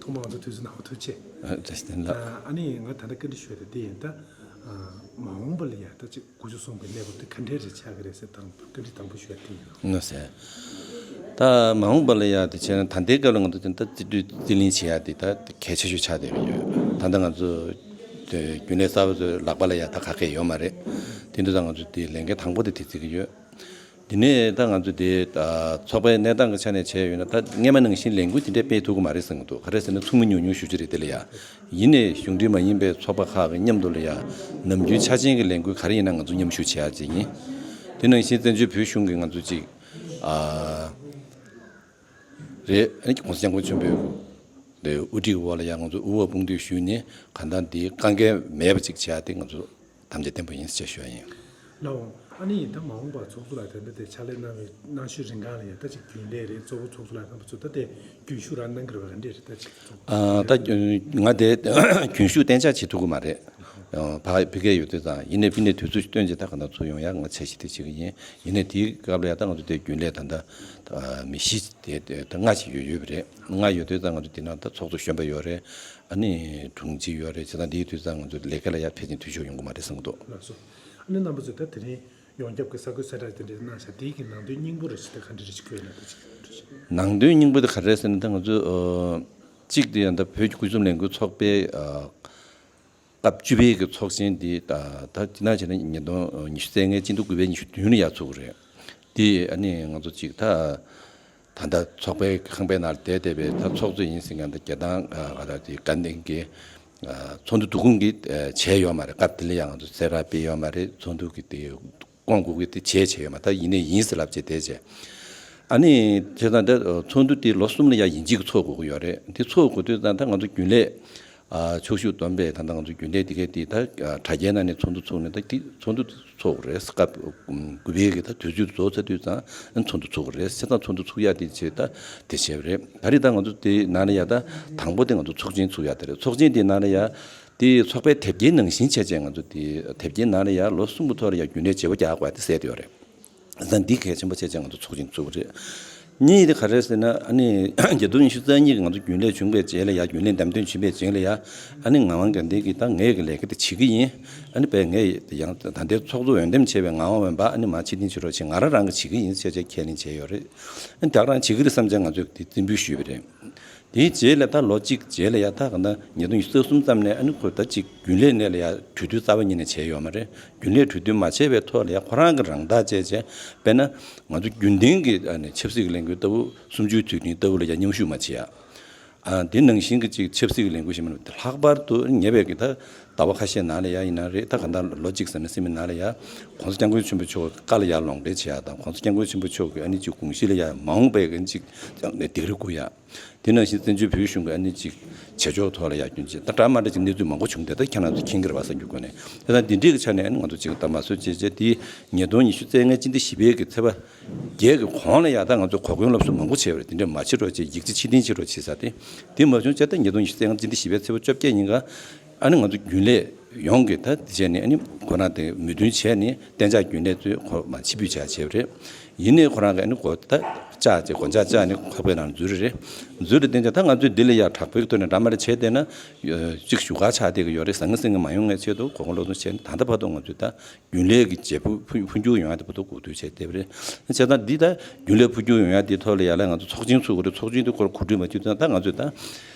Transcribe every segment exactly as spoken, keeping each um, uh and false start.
ཐོག་མར་ང་ཚོ་དུས་ཚོད་གནང་བ་ཐུགས་རྗེ་ཆེ། ཨ། བཀྲ་ཤིས་བདེ་ལེགས། ཨ་ནི་ང་ད་ལྟ་བཀའ་འདྲི་ཞུ་ཡ་དེ་འདི་ཡིན། ད་མ་འོངས་པ་ལ་ཡ་ད་ཅིག་དགུ་བཅུ་གསུམ་གྱི་གནས་བབ་དེ་ག་འདྲས་རེ་ཆགས་ཀྱི་རེད་ཟེར། དང་བཀའ་འདྲི་དང་པོ་ཞུ་ཡ་དེ་ཡིན། ལགས་སོ། ད་མ་འོངས་པ་ལ་ཡ་དེ་བྱས་ན་ད་ལྟའི་སྐབས་ལ་ང་ཚོ་དེ་ད་རྩིས་སྤྲོད་རྩིས་ལེན་བྱེད་ཡ་དེ་ད་གལ་ཆེ་ཤོས་ཆགས་བསྡད་ཀྱི་ཡོད། ད་ལྟ་ང་ཚོ་དེ་རྒྱུན་ལས་གསར་པ་ཚོ་ལག་པ་ལ་ཡ་ད་ག་གེ་ཡོད་མ་རེད། དེ་འདྲ་ད་ང་ཚོ་དེ་ལས་འགན་དང་པོ་དེ་དེ་བརྩི་གི་ཡོད། དེ་ནས་ད་ང་ཚོ་དེ་ཨ་ཚོགས་པའི་གནས་སྟངས་ཀྱི་ཆ་ནས་བྱས་ཡོད་ན། ད་སྔས་མ་ནང་བཞིན་ལས་འགུལ་དེ་འདྲ་སྤེལ་ཐུབ་ཀྱི་མ་རེད་བསམ་གྱི་འདུག། ག་རེ་ཟེར་ན་ཚོགས་མི་ཉུང་ཉུང་ཞེ་པོ་ཅིག་རེད། དེ་ལ་ཡ་ཡིན་ནའི་གཞུང་འབྲེལ་མ་ཡིན་པའི་ཚོགས་པ་ཁག་གི་མཉམ་དུ་ལ་ཡ་ནམ་རྒྱུན་ཆ་ཅན་གྱི་ལས་འགུལ་ག་རེ་ཡིན་ན་ང་ཚོ་མཉམ་ཞུགས་བྱེད་ཡ་ཅིག་ཡིན། དེ་ནང་བཞིན་བཙན་བྱོལ་བོད་གཞུང་གི་ང་ཚོ་ཅིག་ཨ་རེད། ཨ་ནི་༸གོང་ས་༸སྐྱབས་མགོན་ཆེན་པོའི་དེ་དབུ་ཁྲིད་འོག་ལ་ཡ་ང་ཚོ་དབུ་འོག་དཔུང་སྡེ་ཞུས་ནས་གང་ལྟར་འདི་དཀའ་ངལ་མེད་པ་ཅིག་བྱེད་ཡ་དེ་ང་ཚོ་དམ་བཅའ་བརྟན་པོ་ཡིན་ཟེར་ཞུ་ཡ་ཡིན། ལགས་འོང་། ཨ་ནི་ད་མ་འོངས་པར་ཚོགས་གཙོ་ལགས་དེ་འདྲ་དེ་ཕྱག་ལས་གནང་བའི་གནང་ཤུལ་རིང་གང་ལ་ཡ་ད་ཅིག་རྒྱུན་ལས་རེད། གཙོ་བོ་ཚོགས་གཙོ་ལགས་རྣམ་པ་ཚོ་ད་དེ་རྒྱུན་ཞུགས་རང་གནང་གི་རེད་པ། ག་འདྲས་རེད་ད་ཅིག་ཚོགས། ཨ། ད་ང་དེ་རྒྱུན་ཞུགས་གཏན་འཇགས་བྱེད་ཐུབ་ཀྱི་མ་རེད། ཨ། ཕ་ཕ་གིར་ཡོད་དུས་ཙང་ཡིན་ནའི་ཕི་ནས་དུས་ཚོད་བཏོན་བྱས་ད་ག་ན་ཚུར་ཡོང་ཡ་ང་འཆར་གཞི་དེ་བྱེད་ཀྱི་ཡིན། ཡིན་ནའི་དེའི་སྐབས་ལ་ཡ་ད་ང་ཚོ་དེ་རྒྱུན་ལས་ད་ལྟ་ཨ་མི་བཞི་དེ་ད་ལྔ་ཅིག་ཡོད་ཡོད་པ་རེད། ལྔ་ཡོད་དུས་ཙང་ང་ཚོ་དེ་ནང་ད་ཚོགས་གཙོ་གཞོན་པ་ཡོད་རེད། ཨ་ནི་དྲུང་ཆེ་ཡོད་རེད། བྱས་ཙང་འདིའི་དུས་ཙང་ང་ཚོ་ལས་ཀ་ལ་ཡ་ཕལ་ཆེར་འཐུས་ཤོར་ཡོང་གི་མ་རེད་བསམ་གྱི་འདུག། ལགས་སོ། ཨ་ནི་རྣམ་པ་ཚོས་ད་དེ་རིང་ཡོངས་ཁྱབ་ཀྱི་གསར་འགོད་གསལ་བསྒྲགས་དེ་འདྲ་གནང་ཤག། དེའི་གི་ནང་དོན་སྙིང་པོ་རེ་ཞིག་ད་ག་འདྲ་རེ་ཞིག་བཀོད་ཡོད་ན་ད་ཅིག་འདྲི་ཞིག། ནང་དོན་སྙིང་པོ་དེ་ག་རེ་རེད་ཟེར་ན། ད་ང་ཚོས་ཨ་གཅིག་དེ་ཡང་ད་བོད་ཀྱི་སྐུ་གསུམ་ལས་འགུལ་ཚོགས་པའི་ཨ་སྐབས་བཅུ་པའི་གི་ཚོགས་ཆེན་འདི་ད་ད་དེ་ནང་བྱས་ན་ཉིས་སྟོང་ཉི་ཤུ་རྩ་ལྔའི་སྤྱི་ཟླ་དགུ་པའི་ཉི་ཤུ་བདུན་ལ་ཡར་ཚུགས་ཀྱི་རེད། དེ་ཨ་ནི་ང་ཚོ་གཅིག་ད་ད་ལྟ་ཚོགས་པའི་ཁང་པའི་ནང་བསྡད་བསྡད་པའི་ད་ཚོགས་གཙོ་ཡིན་ཟེར་མཁན་ད་རྒྱལ་ཐང་ཨ་ག་ད་དེ་དགའ་ལྡན་གྱི་ཨ་ཚོགས་འདུ་དུ་ཁུངས་ཀྱིས་ཨ་བྱས་ཡོད་མ་རེད། སྐབས་དེ་ལ་ཡང་ང་ཚོ་གསལ་བསྒྲགས་སྤེལ་ཡོད་མ་རེད། ཚོགས་འདུ་གི་དེ་སྐོང་དགོས་ཀྱི་དེ་བྱས་བྱས་ཡོད་མ། ད་ཡིན་ནའི་ཡིན་ཟེར་ལབ་བྱས་བསྡད་བྱས། ཨ་ནི་བྱས་ཙང་ད་ཚོགས་འདུ་དེ་ལོ་གསུམ་ལ་ཡང་ཡིན་གཅིག་ཚོགས་དགོས་ཀྱི་ཡོད་རེད། དེ་ཚོགས་དགོས་དུས་ཙང་ད་ང་ཚོ་རྒྱུན་ལས་ཨ་ཕྱོགས་བཞུགས་བསྡོམས་པས་ད་ལྟ་ང་ཚོ་རྒྱུན་ལས་དེ་གས་དེ་ད་ཨ་དྲ་རྒྱའི་ནང་ནས་ཚོགས་འདུ་ཚུགས་ནས་ད་དེ་ཚོགས་འདུ་ཚོགས་དགོས་རེད། སྐབས་དགུ་པའི་གི་ད་དུས་ཚོད་རྫོགས་ཚར་དུས་ཙང་ཚོགས་འདུ་ཚུགས་དགོས་རེད། བྱས་ཙང་ཚོགས་འདུ་ཚུགས་ཡ་དེ་བྱས་ད་དེ་བྱས་པ་རེད། ད་རེས་ད་ང་ཚོ་དེ་ནང་ལ་ཡ་ད་དང་པོ་དེ་ང་ཚོ་ཚོགས་ཆེན་ཚུགས་ཡ་དེ་རེད། ཚོགས་ཆེན་དེ་ནང་ལ་ཡ་དེ་ཚོགས་པའི་དེབ་སྐྱེལ་ནང་བཞིན་བྱས་བྱས་ང་ཚོ་དེ་དེབ་སྐྱེལ་ནང་ལ་ཡ་ལོ་གསུམ་གྱི་ཐོག་ལ་ཡ་རྒྱུན་ལས་བརྗེ་པོ་རྒྱག་དགོས་ཡ་དེ་གསལ་བསྡད་ཡོད་རེད། ད་འདི་གལ་ཆེན་པོ་བྱས་བྱས་ང་ཚོ་ཚོགས་ཆེན་ཚུགས་པ་རེད། གཉིས་དེ་ག་རེ་ཟེར་ན། ཨ་ནི་ཉིས་སྟོང་ཉི་ཤུ་རྩ་གཉིས་ཀྱི་ང་ཚོ་རྒྱུན་ལས་བྱུང་བའི་རྗེས་ལ་ཡ། རྒྱུན་ལས་འདེམས་ཐོན་བྱུང་བའི་རྗེས་ལ་ཡ། ཨ་ནི་ངག་དབང་དགའ་ལྡན་གྱིས་ད་ངས་ཀྱི་ལས་ཀ་དེ་བྱེད་ཀྱི་ཡིན། ཨ་ནི་བས་ངས་ཡང་ད་ལྟའི་ཚོགས་གཙོ་འོས་འདེམས་བྱས་པའི་ངག་དབང་འོན་པ་ཨ་ནི་མར་ཕྱིར་འཐེན་བྱེད་རོགས་བྱེད། ང་རང་རང་གིས་བྱེད་ཀྱི་ཡིན་ཟེར་བྱས་ཁས་ལེན་བྱས་ཡོད་རེད། ཨ་ནི་བདག་རང་བྱེད་ཀྱི་རེད་བསམ་བྱས་ང་ཚོས་དེ་རྩིས་འབུལ་ཞུས་པ་རེད། དེའི་རྗེས་ལ་ད་ལོ་གཅིག་རྗེས་ལ་ཡ། ད་ག་ད་ཉིས་སྟོང་ཉི་ཤུ་རྩ་གསུམ་ཙམ་ནས་ཨ་ནི་ཁོས་ད་ཅིག་རྒྱུན་ལས་ནས་ལ་ཡ་གྲོས་བསྡུར་རྩ་བ་ཉིད་ནས་བྱས་ཡོད་མ་རེད། རྒྱུན་ལས་གྲོས་བསྡུར་མ་བྱས་པའི་ཐོག་ལ་ཡ་ཁོ་རང་གི་རང་བདག་བྱས་བྱས། དཔེར་ན་ང་ཚོ་རྒྱུན་ལྡན་གྱི་ཨ་ནི་ཆབ་སྲིད་ཀྱི་ལས་འགུལ་ལྟ་བུ་གསུམ་བཅུའི་དུས་དྲན་ལྟ་བུ་ལ་ཡ་མཉམ་ཞུགས་མ་བྱེད་ཡ། ཨ་དེ་ནང་བཞིན་གྱི་ཅིག་ཆབ་སྲིད་ཀྱི་ལས་འགུལ་ཞིག་མ་ལྷག་པར་དུ་ཉེ་བའི་གི་ད་ཟླ་བ་ཁ་ཤས་ནང་ལ་ཡ་ཡིན་ན་རེད། ད་ག་ད་ལོ་གཅིག་ཙམ་ནས་ཟིན་པའི་ནང་ལ་ཡ་༸གོང་ས་༸སྐྱབས་མགོན་ཆེན་པོ་མཆོག་བཀའ་ལ་ཡ་ལོག་འགྲེལ་བྱེད་ཡ་དང་། ༸གོང་ས་༸སྐྱབས་མགོན་ཆེན་པོ་མཆོག་གི་ཨ་ནི་ཅིག་དགོངས་གཞི་ལ་ཡ་མ་འོངས་པའི་གི་ཅིག་སྡིགས་ར་བསྐུལ་ཡ། དེ་ནང་བཞིན་བཙན་བྱོལ་བོད་གཞུང་གི་ཨ་ནི་ཅིག་བྱེད་ཕྱོགས་ཐོག་ལ་ཡ་རྒྱུན་ཆད་ད་འདྲ་མ་འདྲ་ཅིག་གནས་ཚུལ་མང་པོ་བྱུང་། དེ་ད་ཁྱེད་རང་ཚོ་མཁྱེན་གྱི་རེད་པ་བསམ་རྒྱུ་གོ་ནས། དེ་ད་འདི་འདྲའི་གི་ཆ་ནས་ཨ་ནི་ང་ཚོ་ཅིག་ད་མ་བཟོད་བྱས་བྱས། དེ་ཉིས་སྟོང་ཉི་ཤུ་རྩ་ལྔའི་སྤྱི་ཟླ་བཞི་པའི་གི་ཚེས་པ་བརྒྱད་ཀྱི་གོང་ལ་ཡ་ད་ང་ཚོ་གོ་སྐོན་སློབ་གསོ་མང་པོ་བྱས་པ་རེད། དེ་འདྲ་མ་བྱེད་རོགས་བྱས། ཡིག་ཆ་ཕྱིར་འཐེན་བྱེད་རོགས་བྱེད་ས་དེ། དེ་མ་བྱུང་བྱས་ད་ཉིས་སྟོང་ཉི་ཤུ་རྩ་ལྔའི་སྤྱི་ཟླ་བཞི་པའི་ཚེས་པ་བཅོ་བརྒྱད་ཉིན་ཀ་ཨ་ནི་ང་ཚོ་རྒྱུན་ལས་ཡོངས་ཀྱིས་ད་དེ་བྱས་ནས་ཨ་ནི་ཁོ་རང་དེ་མོས་མཐུན་བྱས་ནས་གཏན་འཇགས་རྒྱུན་ལས་ཚོས་ཁོ་མར་ཕྱིར་འབུད་བྱས་བྱས་པ་རེད། ཡིན་ནའི་ཁོ་རང་གིས་ཨ་ནི་གོ་ད་བཅག་བྱས་གོ་འཇགས་བཅག་ནས་ཁོག་པའི་ནང་འཛུལ་རེད། འཛུལ་རེད། བསྟན་ཅིང་ད་ང་ཚོས་འདི་ལ་ཡ་དྲག་པོའི་ཐོག་ནས་འདྲ་མ་འདྲ་བྱས་བསྡད་ན་ཅིག་ཞུ་ག་ཆགས་བསྡད་ཀྱི་ཡོད་རེད། བཟང་ངན་སེམས་ཀྱི་མ་ཡོང་ངའི་ཆེད་དུ་གོ་སྐོན་སློབ་སྦྱོང་བྱས་ནས་ད་ལྟ་བར་དུ་ང་ཚོས་ད་རྒྱུན་ལས་ཀྱི་བྱེད་པོ་འཕོ་འཕོ་འགྱུར་ཡོང་ཡ་དེ་བར་དུ་གོ་ཐོས་བྱས་བསྡད་པ་རེད། བྱས་ཙང་འདི་ད་རྒྱུན་ལས་འཕོ་འགྱུར་ཡོང་ཡ་དེའི་ཐོག་ལ་ཡ་ལ་ང་ཚོ་ཚོགས་ཆེན་ཚུགས་དགོས་རེད། ཚོགས་ཆེན་དེ་སྐོར་གོ་སྒྲིག་མ་བྱུང་ཙང་ད་ང་ཚོས་ད་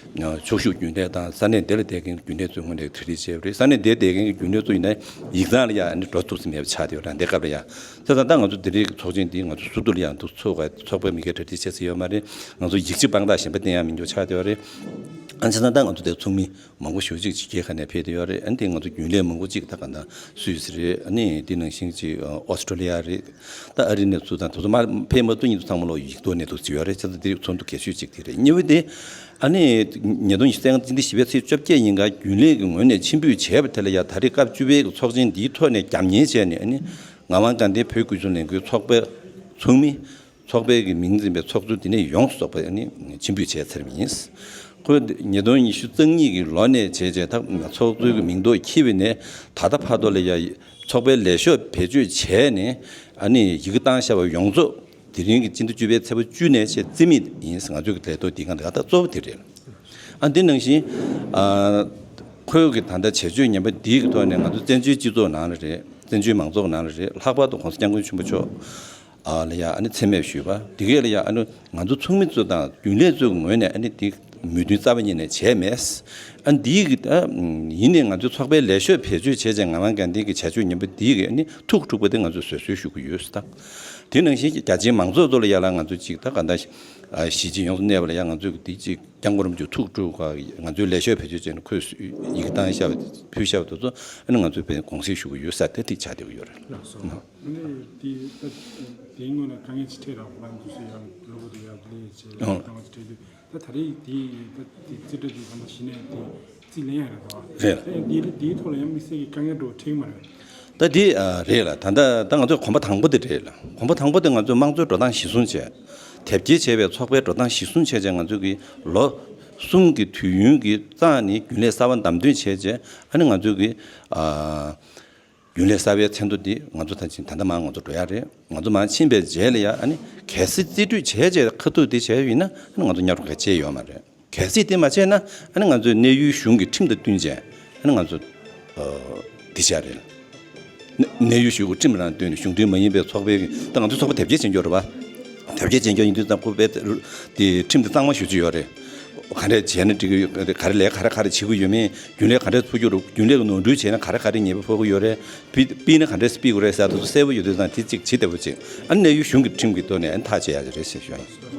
ཕྱོགས་བཞུགས་རྒྱུན་ལས་དང་ས་གནས་དེ་ལ་བསྡད་མཁན་གྱི་རྒྱུན་ལས་ཚོའི་ངོས་ནས་གྲ་སྒྲིག་བྱས་པ་རེད། ས་གནས་དེ་བསྡད་མཁན་གྱི་རྒྱུན་ལས་ཚོ་ཡིན་ན་ཡིག་ཚང་ལ་ཡ་ཨ་ནི་འགྲོ་ཐུབ་ས་མེད་པ་ཆགས་བསྡད་ཡོད་རེད། འདི་སྐབས་ལ་ཡ། བྱས་ཙང་ད་ང་ཚོ་འདི་རིགས་ཚོགས་ཆེན་འདི་ང་ཚོ་ཟུར་དུ་ལ་ཡང་འདུག་ཚོགས་པ་ཚོགས་པའི་མི་སྒེར་གྲ་སྒྲིག་བྱས་ཟེར་ཡོད་མ་རེད། ང་ཚོ་ཡིག་ཆ་དཔང་རྟགས་གཞན་པ་བསྟན་ཡ་མི་འགྱུར་ཆགས་བསྡད་ཡོད་རེད། ཨ་བྱས་ཙང་ད་ང་ཚོ་དེ་ཚོགས་མི་མང་པོ་ཞེ་པོ་ཅིག་ཕྱི་རྒྱལ་ཁག་ནས་ཕེབས་བསྡད་ཡོད་རེད། ཨ་ནི་དེ་ང་ཚོ་རྒྱུན་ལས་མང་པོ་ཅིག་ད་ག་ད་སུད་སི་རེད། ཨ་ནི་དེ་ནང་བཞིན་ཅིག་ཨོ་སི་ཀྲོ་ལི་ཡ་རེད། ད་ཨ་རི་ནས་ཚུར་དང་དེ་ཚོ་མར་ཕེབས་མ་ཐུབ་མཁན་ཚོ་ཚང་མ་ལོ་ཡིག་ཐོག་ནས་འདུག་བརྩི་ཡོད་རེད། བྱས་ཙང་དེ་ཚོགས་འདུ་གལ་ཆེ་ཤོས་ཅིག་དེ་རེད། གཉིས་པ་དེ་ཨ་ནི་ཉིས་སྟོང་ཉི་ཤུ་རྩ་ལྔ་སྤྱི་ཟླ་བཞི་པའི་ཚེས་བཅོ་བརྒྱད་ཉིན་ཀ་རྒྱུན་ལས་ཀྱི་ངོས་ནས་ཕྱིར་འབུད་བྱས་པ་དེ་ལ་ཡ་ད་རེས་སྐབས་བཅུ་པའི་ཚོགས་ཆེན་འདིའི་ཐོག་ནས་རྒྱབ་གཉེར་བྱས་ནས། ཨ་ནི་ངག་དབང་དགའ་ལྡན་བོད་སྐུ་གསུམ་ལས་འགུལ་ཚོགས་པའི་ཚོགས་མི། ཚོགས་པའི་གི་མིང་འཛིན་པའི་ཚོགས་གཙོ་དེ་ནས་ཡོངས་རྫོགས་པ་ཨ་ནི་ཕྱིར་འབུད་བྱས་ཚར་བ་ཡིན། ཁོས་ཉིས་སྟོང་ཉི་ཤུ་རྩ་གཉིས་ཀྱི་ལོ་ནས་བྱས་བྱས་ད་ཚོགས་གཙོའི་གི་མིང་ཐོ་འཁྱེར་བ་ནས་ད་ལྟ་བར་དུ་ལ་ཡ་ཚོགས་པའི་ལས་ཤོག་བེད་སྤྱོད་བྱས་ནས་ཨ་ནི་ཡི་གེ་བཏང་བཞག་པ་ཡོངས་རྫོགས་དེ་རིང་གི་སྤྱི་ཟླ་བཅུ་པའི་ཚེས་པ་བཅུ་ནས་བྱས་རྩིས་མེད་ཡིན། ང་ཚོའི་གི་ལས་ཐོག་འདི་གང་ལ་ད་གཙོ་བོ་དེ་རེད། ཨ་འདི་ནང་བཞིན་ཨ་ཁོའི་གི་ད་ལྟ་བྱ་སྤྱོད་ངན་པ་འདིའི་གི་ཐོག་ནས་ང་ཚོ་བཙན་བྱོལ་སྤྱི་ཚོགས་ནང་ལ་རེད། བཙན་བྱོལ་མང་ཚོགས་ནང་ལ་རེད། ལྷག་པར་དུ་༸གོང་ས་༸སྐྱབས་མགོན་ཆེན་པོ་མཆོག་ཨ་ལ་ཡ་ཨ་ནི་མཚན་སྨད་ཞུས་པ་འདི་གས་ལ་ཡ་ཨ་ནི་ང་ཚོ་ཚོགས་མི་ཚོ་དང་རྒྱུན་ལས་ཚོའི་ངོས་ནས་ཨ་ནི་འདི་མོས་མཐུན་རྩ་བ་ཉིད་ནས་བྱས་མེད། ཨ་འདིའི་གི་ཨ་ཡིན་ནའི་ང་ཚོའི་ཚོགས་པའི་ལས་ཤོག་བེད་སྤྱོད་བྱས་བྱས་ངག་དབང་དགའ་ལྡན་གྱི་བྱ་སྤྱོད་ངན་པ་འདིའི་གི་ཨ་ནི་ཐུགས་འཁྲུགས་པ་དེ་ང་ཚོས་བཟོད་གསོལ་ཞུ་གི་ཡོད་ཟེར། ད་དེ་ནང་བཞིན་རྒྱ་ཆེའི་མང་ཚོགས་ཚོ་ལ་ཡ་ལ་ང་ཚོས་ཅིག་ད་ག་ད་གཞིས་བྱེས་ཡོངས་སུ་གནས་པ་ལ་ཡ་ང་ཚོས་གི་འདི་ཅིག་སྐྱབས་མགོན་རིན་པོ་ཆེ་ཐུགས་སྤྲོ་བ་ང་ཚོའི་ལས་ཤོག་བེད་སྤྱོད་བྱས་ནས་ཁོས་ཡི་གེ་བཏང་བཞག་པ་ཕུལ་བཞག་པ་དེ་ཚོ་ཨ་ནི་ང་ཚོས་དཔེ་དགོངས་སེལ་ཞུ་གི་ཡོད་ས་དེ་ཐིག་ཆགས་བསྡད་ཀྱི་ཡོད་རེད། ལགས་སོ། ཨ་ནི་དེ་ད་དེའི་སྔོན་ལ་དཀའ་ངལ་ཅིག་འཕྲད་ར་ཁོ་རང་ཚོ་ཡང་གློ་བུར་དུ་ཡར་ལས་བྱས་ཨང་དཀའ་ངལ་ཅིག་འཕྲད་དུས་ད་ད་རེས་དེ་ད་དེ་རྩིས་ཁྲ་དེ་ད་ལྟ་གཞི་ནས་དེ་རྩིས་ལེན་ཡ་རེད་དོ། རེད། ད་དེ་དེའི་ཐོག་ལ་ཡང་དམིགས་བསལ་གྱི་དཀའ་ངལ་འགྲོ་འཕྲད་ཀྱི་མ་རེད། ད་འདི་ཨ་རེད་ལ། ད་ལྟ་ད་ང་ཚོས་གོམ་པ་དང་པོ་དེ་རེད་ལ། གོམ་པ་དང་པོ་དེ་ང་ཚོས་དམངས་གཙོའི་འགྲོ་སྟངས་གཞིར་བཟུང་བྱས། དེབ་སྐྱེལ་བྱས་པའི་ཚོགས་པའི་འགྲོ་སྟངས་གཞིར་བཟུང་བྱས་བྱས་ང་ཚོས་ཀྱི་ལོ་གསུམ་གྱི་དུས་ཡུན་གྱི་རྩ་ནས་རྒྱུན་ལས་གསར་པ་བདམས་ཐོན་བྱས་བྱས་ཨ་ནི་ང་ཚོས་ཀྱི་ཨ་རྒྱུན་ལས་གསར་པའི་མཚན་ཐོ་འདི་ང་ཚོ་ད་ཕྱིན་ད་ལྟ་མར་ང་ཚོ་འགྲོ་ཡ་རེད། ང་ཚོ་མར་ཕྱིན་པའི་རྗེས་ལ་ཡ་ཨ་ནི་གལ་སྲིད་རྩིས་སྤྲོད་བྱས་བྱས་ཁ་ཐུག་འདི་བྱས་ཡོད་ན་ཨ་ནི་ང་ཚོ་གཉའ་གྲོགས་ག་བྱས་ཡོད་མ་རེད། གལ་སྲིད་དེ་མ་བྱས་ན་ཨ་ནི་ང་ཚོས་གནས་ཡུལ་གཞུང་གི་ཁྲིམས་དང་བསྟུན་བྱས་ཨ་ནི་ང་ཚོ་ཨ་དེ་བྱ་རེད། གནས་གནས་ཡུལ་གཞུང་གི་ཁྲིམས་རང་བསྟུན་ནས་གཞུང་འབྲེལ་མ་ཡིན་པའི་ཚོགས་པའི་ད་ང་ཚོའི་ཚོགས་པ་དེབ་སྐྱེལ་བྱེད་འགྱོ་རེད་པ། དེབ་སྐྱེལ་བྱེད་འགྱོ་ཡིན་དུས་ཙམ་ཁོ་པའི་དེ་ཁྲིམས་དེ་གཙང་མ་ཞུ་རྒྱུ་ཡོད་རེད། ག་འདྲས་བྱས་ན་འགྲིག་གི་ཡོད་རེད། ག་རེ་ལས་ག་རེ་ག་རེ་བྱེད་དགོས་ཡོད་མེད། རྒྱུན་ལས་ག་འདྲས་ཚུགས་རྒྱུ་རེད། རྒྱུན་ལས་ཀྱི་ནོར་འཁྲུལ་བྱས་ན་ག་རེ་ག་རེ་ཉེས་པ་ཕོག་གི་ཡོད་རེད། ཕི་ཕི་ན་ག་འདྲས་སྤེལ་དགོས་རེད་ཟེར་དུས་གསལ་པོ་ཡོད་དུས་ཙང་དེ་གཅིག་བྱེད་བདེ་པོ་བྱེད། ཨ་གནས་ཡུལ་གཞུང་གི་ཁྲིམས་ཀྱི་ཐོག་ནས་ཨ་ཐག་བཅད་ཡག་རེད་ཟེར་ཞུ་ཡ་ཡིན།